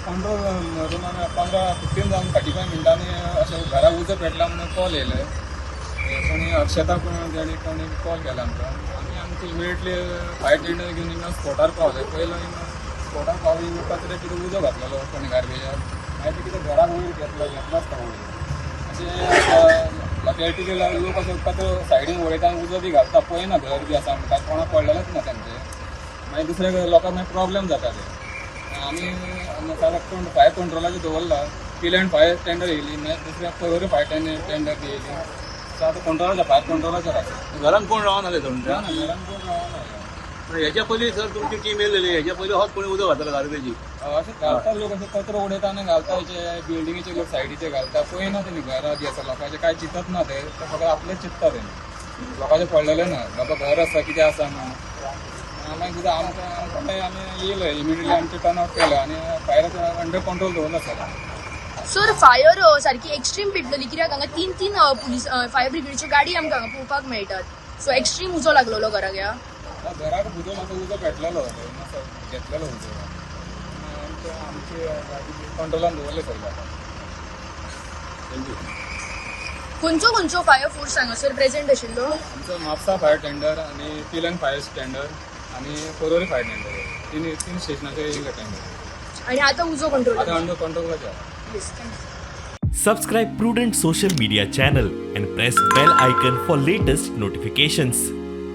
Control रुमान 15, 15 जावन 35 मिनटांनी अशें घरा उजो पेटला म्हणून कॉल येयले. कोणी अक्षता, कोण तेणी कोणी कॉल केला आमकां. आमी आमचे इमिडिएटली फायर टेंडर घेवन हिंगा स्पॉटार पावले. पयलो हिंगा स्पॉटार पावले, हिंगा कचरे कितें उजो घातलेलो कोणी गार्बेजार. मागीर ते कितें घराक वयर घेतलो घेतलो आसता वयर. अशें लॉकेलिटीचे लोक अशें कचरो सायडीन उडयता आनी उजो बी घालता. पळयना घर बी आसा म्हणटा, कोणाक पडलेलेच ना तेंचे. मागीर दुसऱ्या लोकांक मागीर प्रॉब्लेम जाता ते. आमी कोण फायर कंट्रोलाचेर दवरला. पिलेन फायर टेंडर येयली, मागीर दुसऱ्या पर्वरी फायर टेंडर बी येयली. सो आतां कंट्रोलाचेर, फायर कंट्रोलाचेर आसा. घरान कोण रावनाले तुमच्या? ना, घरान कोण रावना. हेच्या पयलीं सर, तुमची टीम येयलेली, हेच्या पयलीं होच कोणी उदक घातला गार्बेजी? अशें घालता लोक, अशें कचरो उडयता आनी घालता. हेचे बिल्डिंगेचे लोक सायडीचे घालता. पळयना तेमी घरां बी आसा लोकांचे, काय चिंतत ना ते. ते फकत आपलेच चिंतता. तेमी लोकांचे पडलेले ना, बाबा घर आसा, कितें आसा म्हणून. मागीर कितें आमकां आमकां मागीर आमी येयले इमिडिएटली, आमचें टर्न आउट केलें आनी फायर अंडर कंट्रोल दवरला सगळें. सर, फायर सारकी एक्स्ट्रीम पेटलेली कित्याक हांगा तीन तीन पुलीस फायर ब्रिगेडच्यो गाडी आमकां हांगा पळोवपाक मेळटात. सो एक्स्ट्रीम उजो लागलेलो घराक ह्या? घराक उजो, मातसो उजो पेटलेलो, मातसो घेतलेलो उजो. आमचे आमचे गाडी कंट्रोलान दवरले सगळें आतां. Thank you. खंयचो खंयचो फायर फोर्स हांगासर प्रेझेंट आशिल्लो? आमचो म्हापसा फायर टेंडर आनी पिलन फायर टेंडर आनी पर्वरी फायर टेंडर, तीन तीन स्टेशनाचेर येयले टेंडर. आणि आता उजो कंट्रोल? आतां अंडर कंट्रोलाचेर आसा. Yes, thank you. Subscribe Prudent Social Media channel and press bell icon for latest notifications.